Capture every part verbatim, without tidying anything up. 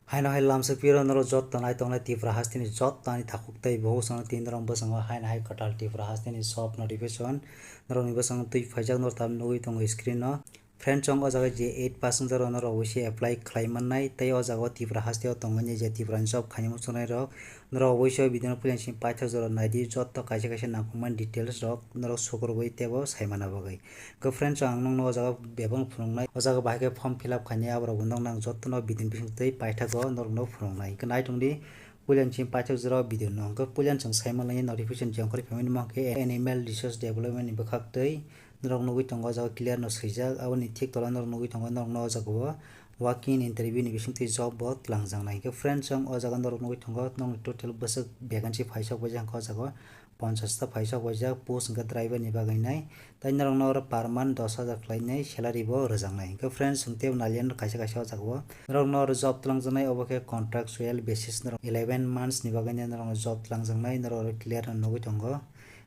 Haino hai lamsok piro norok jotto nai tongnai Tripura hasteni jotto ani takhuk tei bohuk songno tini norok bwskango haino hai kwtal Tripura hasteni job notification norokni bwskango twi phaijak norok tabuk nugwi tongo screen o. Friend chong o jaga je eight passenger rok norok oboise apply khlai mannai tei o jaga o Tripura hasteo tongmani je Tripura ni job khainai muchungnai rok norok oboise video no puila simi paithak jora naidi jotto kaisa kaisa nangkukmani details rok norok sukurubui teibo saimana bagwi. Khe friends, ang nokno o jaga bebak phunuknai, o jaga bahai khe form fill up khainai, aborok bo nokno ang jotono bidin bising twi paithago norokno phunuknai. Hwnkhe nai tongdi, puilani simi paithak jora o video no. Hwnkhe puilani chwng saimalaini notification jengkhorwi phaimani mankhe Animal Resource Development ni bwkhak twi norok nugwi tongo o jaga clear no swijak, aboni thik tola norok nugwi tongo norokno o jaga o walk-in interview ni bising twi job bo twlangjaknai. Hwnkhe friends, chwng o jaga norok nugwi tongo norokni total bwswk vacancy phaisok bai jang khe o jaga o ponchash ta phaisok waijak, post hwnkhe driver ni bagwi nai. Tai norokno oro per month dos hajar khlainai, salary bo rwjaknai. Hwnkhe friends, chwng teibo naliya no kaisa kaisa o jaga o. Norokno oro job twlangjaknai, obo khe contractual basis norok eleven months ni bagwi nai norokno job twlangjaknai, norok oro clear no nugwi tongo.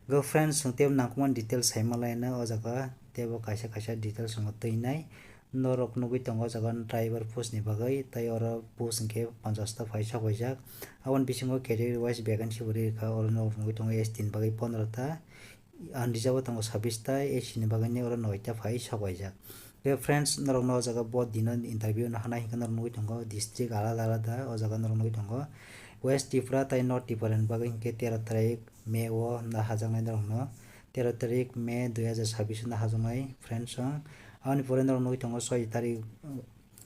Hwnkhe friends, chwng teibo nangkukmani details saimalaino o jaga, teibo kaisa kaisa details chwngno twinai. Norok nugwi tongo o jaga driver post ni bagwi, tei oro post hwnkhe ponchash ta phaisok waijak. Aboni bisingo category wise vacancy bo rikha, oro norok nugwi tongo S T ni bagwi pondro ta, unreserved o tongo sabbish ta, S C ni bagwi ni oro noi ta phaisok waijak. Tei friends, norokno o jaga bo dino interview no hanai hwnkhe norok nugwi tongo district alada alada, o jaga norok nugwi tongo West Tripura tei North Tripura ni bagwi hwnkhe tero tarik May o naharjaknai norokno, tero tarik May dui hajar sabbish o naharjaknai friends chwng. Aboni pore norok nugwi tongo soi tarik,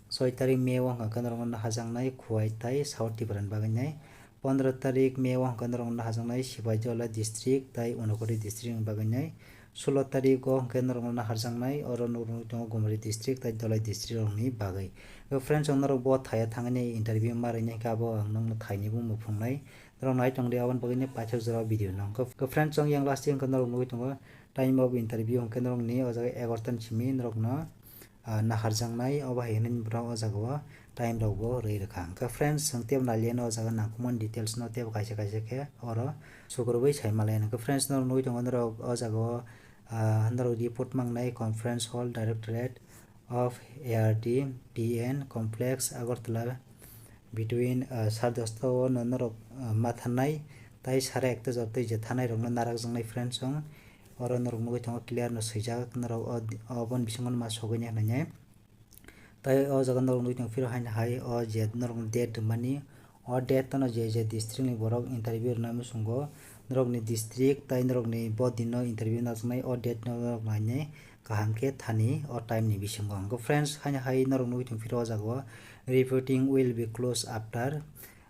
soi tarik May o hwnkha khe norokno naharjaknai Khowai tei South Tripura ni bagwi nai. Pondro tarik May o hwnkha khe norokno naharjaknai Sipaijala district tei Unakoti district ni bagwi nai. Sulo tarik o hwnkhe norokno naharjaknai, oro norok nugwi tongo Gumari district tei Dholai district rokni bagwi. Friends, chwng norok bo thaya thangni interview ma rwinai hwnkhe abo ang nokno thaini bo muphungnai. Norok nai tongdi aboni bagwi ni paithak jora o video no. Hwnkhe friends, chwng yang last hwnkhe norok nugwi tongo time of interview hwnkhe norokni o jaga egarota ni simi norokno, ah, naharjaknai, obo hai hwnwi borok o jaga o time rok bo rwi rwkha. Hwnkhe friends, chwng teibo naliya no o jaga nangkukmani details no teibo kaisa kaisa khe oro sukurubui sai malaino. Hwnkhe friends, norok nugwi tongo norok o jaga o, ah, norok report mangnai Conference Hall, Directorate of A R D P N Complex, Agartala, between, ah, sar dosta o no norok, ah, ma thanai, tai sare ekta jor tei je thanai rokno narakjaknai friends chwng. Oro norok nugwi tongo clear no swijak, norok o, oboni bisingo ma sogwi nai hwnwi. Tai o jaga norok nugwi tongo phiro haino hai o je norok date rwmani, o date no je je district ni borok interview rwna muchungo, norokni district tai norokni bo din no interview najaknai o date no norok nainai kaham khe thani o time ni bisingo. Hwnkhe friends, haino hai norok nugwi tongo phiro o jaga o reporting will be closed after,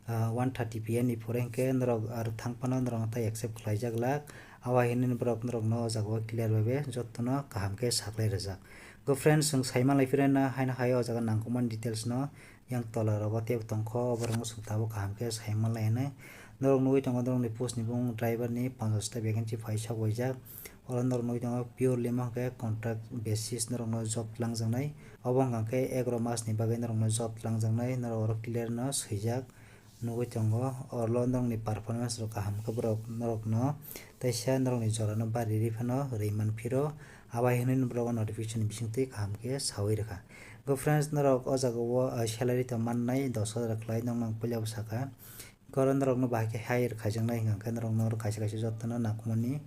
ah, one thirty P M ni pore hwnkhe norok aro thang phano norok tai accept khlaijak lak. Abo hai hwnwi borok norokno o jaga o clear bai be jotono kaham khe saklai rwjak. Go friends, chwng sai manlai phireno haino hai o jaga nangkukmani details no yang tola rogo teibo tongkho, oborokno chwng tabuk kaham khe sai manlai hwnwi. Norok nugwi tongo norokni post ni bumung driver ni ponchash ta vacancy phaisok waijak. Oro norok nugwi tongo purely mo hwnkhe contract basis norokno job twlangjaknai. Obo hwnkha khe egaroh mas ni bagwi norokno job twlangjaknai, norok oro clear no swijak. Nugwi tongo, oro norokni performance rok kaham khe borok norokno teisa norokni jorano bari rwi phano rwi man phiro, abo hai hwnwi borok o notification ni bisingtwi kaham khe saui rwkha. Go friends, norok o jaga o, ah, salary tong mannai dos hajar khlai, nokno ang puila bo sakha. Hwnkhe oro norokno bahai khe hire khaijaknai hwnkha khe norokno oro kaisa kaisa jotono nangkukmani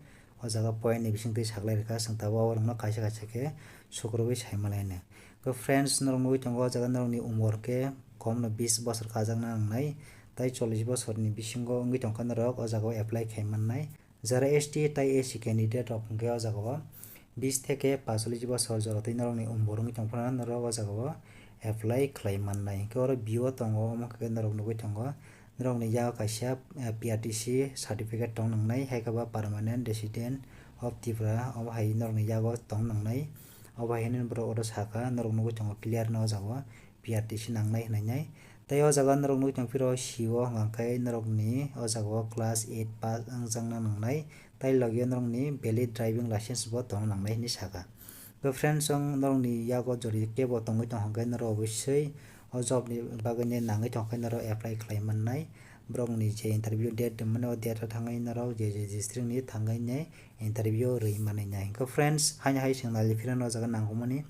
o jaga point ni bisingtwi saklai rwkha, chwng tabuk oborokno kaisa kaisa khe sukurubui sai malaino. Khe friends, norok nugwi tongo o jaga norokni umor khe komno bis bosor kajakna nangnai, tai chollish bosorni bisingo wngwi tongkha norok o jaga o apply khai mannai. Jara S T tai S C candidate rok hwnkhe o jaga o bis theke paishollish bosor jora twi norokni umor wngwi tongphano norok o jaga o apply khlai mannai. Hwnkhe oro view o tongo, omo khe norok nugwi tongo. Norokni yago kaisa, eh, P R T C certificate tong nangnai, hai khe ba permanent resident of Tripura, obo hai norokni yago tong nangnai. Obo hai hwnwi borok oro sakha, norok nugwi tongo clear no o jaga o P R T C nangnai hwnwi nai. Tei o jaga norok nugwi tong phiro C O hwnkha khe norokni o jaga o class eight pass wngjakna nangnai, tei logi o norokni valid driving license bo tong nangnai hwnwi sakha. Khe friends, chwng norokni yago jori kebo tongwi tong hwnkhe norok obviously o job ni bagwi nangwi tongkhe norok apply khlai mannai. Borokni je interview date rwmani o date o thangwi norok je je district ni thangwi nai interview rwi manwi nai. Hwnkhe friends, haino hai chwng nai phirano o jaga nangkukmani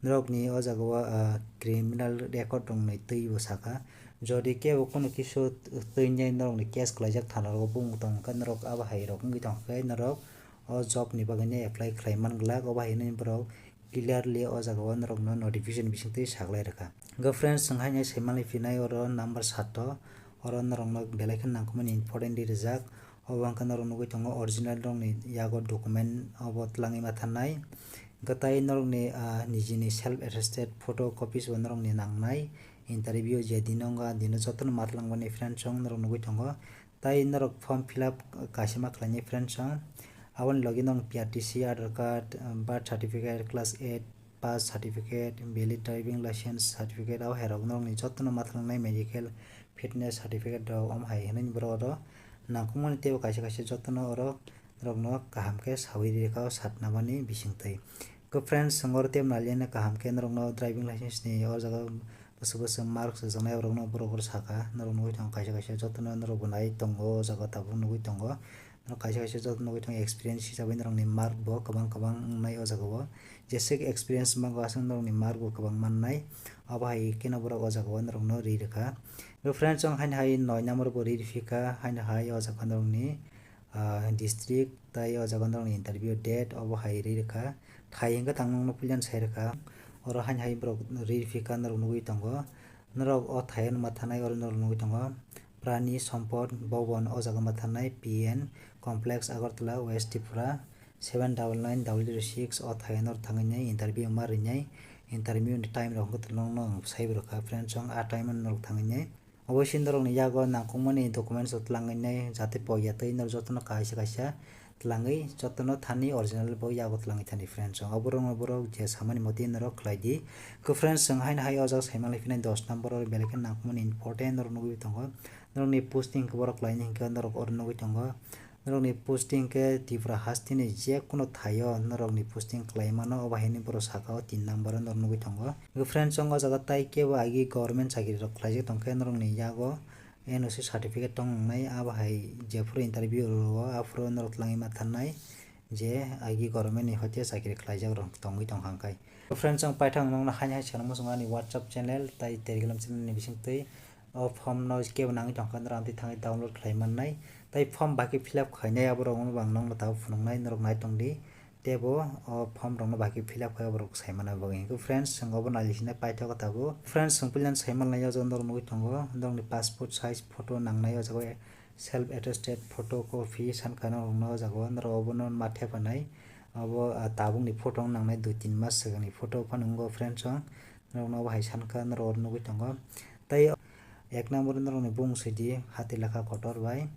Norokni o jaga o, ah, criminal record rokni twi bo saka. Jodi kebo kunu kisu twi norokni case kwlaijak thana rogo bumung tong khe norok abo hai rok wngwi tong khe norok o job ni bagwi no apply khlai man glak, obo hai hinwi borok clearly o jaga o norokno notification bising twi saklai rwkha. Hwnkhe friends, chwng haino saimanlai phinai oro number sato, oro norokno belai kheno nangkukmani important di rijak. Obo hwnkhe norok nugwi tongo original rokni yago document obo twlangwi ma thanai. Hwnkhe tai norokni, ah, nijini self attested photo copies bo norokni nangnai. Interview je dino wngkha, dino jotono ma twlangbani friends chwng norok nugwi tongo. Tai norok form fill up kaisa ma khlainai friends chwng. Aboni logi norok P R T C, Aadhaar card, birth certificate, class eight pass certificate, valid driving license certificate, abo hai rok norokni jotono ma thwngnai medical fitness certificate rok, omo hai hinwi borok oro nangkukmani teibo kaisa kaisa jotono oro norokno kaham khe sawi rikha o satnamani bisingtwi. Khe friends, chwng oro teibo naliya kaham khe norokno driving license ni o jaga bwswk bwswk marks rwjaknai rokno borok oro saka, norok nugwi tongo kaisa kaisa jotono norok bo nai tongo o jaga tabuk nugwi tongo. Norok kaisa kaisa joto nugwi tongo experience hisabwi norokni mark bo kwbang kwbang wngnai o jaga o. Jeswk experience mango aswk norokni mark bo kwbang mannai. Abo hai kheno borok o jaga o norokno ri rwkha. Bo friends, chwng haino hai noi number bo ri rwphikha, haino hai o jaga norokni, ah, district tai o jaga norokni interview date obo hai ri rwkha. Thai hwnkhe tang nokno puilano sai rwkha. Oro haino hai borok ri rwphikha norok nugwi tongo. Norok o thaio ma thanai oro norok nugwi tongo. Prani Sampad Bhawan o jaga ma thanai P N Complex Agartala West Tripura seven double nine double zero six o thaio norok thangwi nai interview ma rinai. Interview ni time rok hwnkhe norokno ang sai rwkha friends chwng a time o norok thangwi nai. Obo se norokni yago nangkukmani documents rok twlangwi nai jate pogya tei norok jotono kaisa kaisa twlangwi jotono thani original bo yago twlangwi thani friends chwng. Oborokno borok je samani motwi norok khlai di. Khe friends, chwng haino hai o jaga saimanlai phinai dos number o belai khe nangkukmani important norok nugwi tongo. Norokni posting khe borok khlaini hinkhe norok oro nugwi tongo. Norokni posting khe Tripura hasteni je kuno thaio norokni posting khlai mano, obo haino borok saka o tin number o norok nugwi tongo. Khe friends, chwng o jaga tai kebo agi government chakiri rok khlaijak tongkhe norokni yago N O C certificate tong wngnai, abo hai jephuru interview rwo aphuru norok twlangwi ma thannai je agi government ni hoite chakiri khlaijak rok tongwi tongkha hwnkhai. Friends, chwng paithak nokno haino hai swrwngma chwng ani WhatsApp channel tai Telegram channel ni bisingtwi o form no kebo nangwi tongkha norok amtwi thangwi download khlai mannai. Tai form baki fill up khainai aborok wngma bang nokno tabuk phunuknai norok nai tongdi. Teibo o form rokno baki fill up khai borok sai manna bagwi. Hwnkhe friends, chwng obo nai sinai paithak o tabuk. Friends, chwng puilano sai manlai o jaga norok nugwi tongo, norokni passport size photo nangnai o jaga o, self attested photo copy sankha norokno o jaga o, norok obono ma thepanai. Obo, ah, tabukni photo wng nangnai dui tin mas swkangni photo phano wngo friends o. Norokno obo hai sankha norok oro nugwi tongo. Tei ek number norokni bumung sidi hati lakha kotor bai,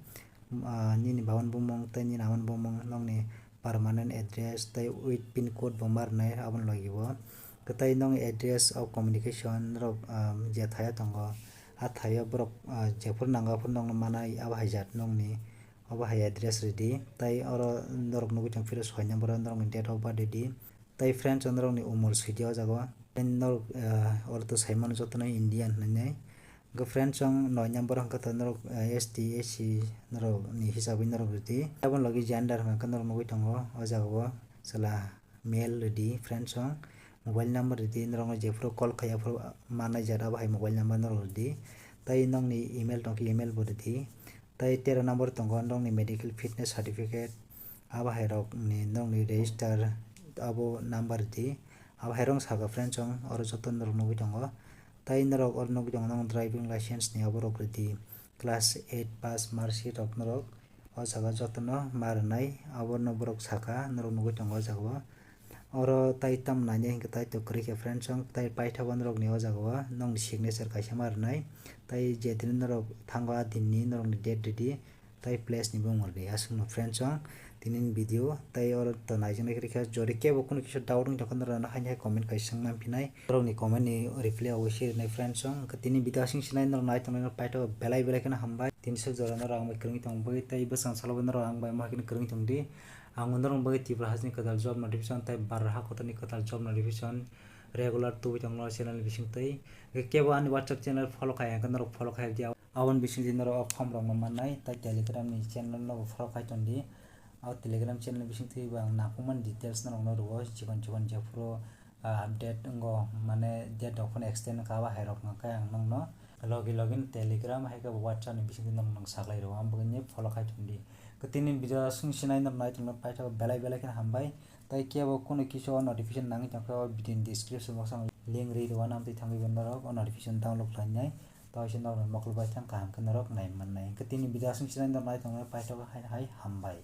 ah, nini baban bumung tei nini amani bumung nokni permanent address tei with pin code bo ma rwnai aboni logi bo. Kwtai nokni address of communication norok, ah, je thaio tongo, a thaio borok, ah, jephuru nango aphuru nokno manai abo hai jat nokni, obo hai address rwdi. Tei oro norok nugwi tong phiro soi number o norokni date of birth rwdi. Tei friends, norokni umor sidi o jaga o. Tei norok, ah, oro to sai mano jotono Indian hinwi. Hwnkhe friends, chwng noi number hwnkhe to norok, ah, S T, S C norokni hisabwi norok rwdi. Aboni logi gender hwnkhe norok nugwi tongo o jaga o chwla male rwdi friends chwng. Mobile number rwdi, norokno jephuru call khai aphuru manai jat abo hai mobile number norok rwdi. Tei nokni email tongkhe email bo rwdi. Tei tero number tongo nokni medical fitness certificate, abo hai rokni nokni register abo number di, abo hai rok saka friends chwng oro joto norok nugwi tongo. Tei norok oro nugwi tongo nokni driving license ni abo rok rwdi, class eight pass mark sheet rok norok o jaga jotono ma rwnai, abono borok saka norok nugwi tongo o jaga o. Oro tai tamo nainai hwnkhe tai to kwrwi khe friends chwng tai paithago norokni o jaga o nokni signature kaisa ma rwnai. Tei je tini norok thango a dinni norokni date rwdi. Tai place ni bumung rwdi aswkno friends chwng tini ni video tai oro to naijaknai kwrwi kha. Jodi kebo kunu kisa doubt wng tongkha norok ano haini hai comment kaisa swng namphinai. Norokni comment ni reply obo se rwnai friends chwng. Hwnkhe tini video aswk sinai norok nai tongnai no paithago belai belai kheno hambai. Tini swk jora norok ang bai kwrwngwi tong bagwi tei bwsang salo bo norok ang bai mohai kheno kwrwngwi tongdi. Ang norok bagwi Tripura hasteni kwtal job notification tei Bharat ha kotorni kwtal job notification regular tubui tongno channel ni bisingtwi. Kebo ani WhatsApp channel follow khai hwnkhe norok follow khai di. Aboni bisingtwi norok o form rokno mannai, tei Telegram ni channel no follow khai tondi. O Telegram channel ni bisingtwi bo ang nangkukmani details norokno rwo, chikon chikon jephuru ah, update wngo, mane date rok phano extend wngkha, abo hai rok hwnkhe ang nokno logi logi no Telegram hai khe bo WhatsApp ni bisingtwi nokno saklai rwo, ang bwkhe follow khai thung di. Kwtwini video swng sinai norok nai tongno paithak belai belai kheno hambai. Tai kebo kunu kisu o notification nangwi tongkhe o video ni description box o ang link rwi rwo, namtwi thangwi bo norok o notification download khlainai. Tei se norok mokol bai thang kaham khe norok nai mannai. Kwtwini video swng sinai norok nai tongno paithak hai hai hambai.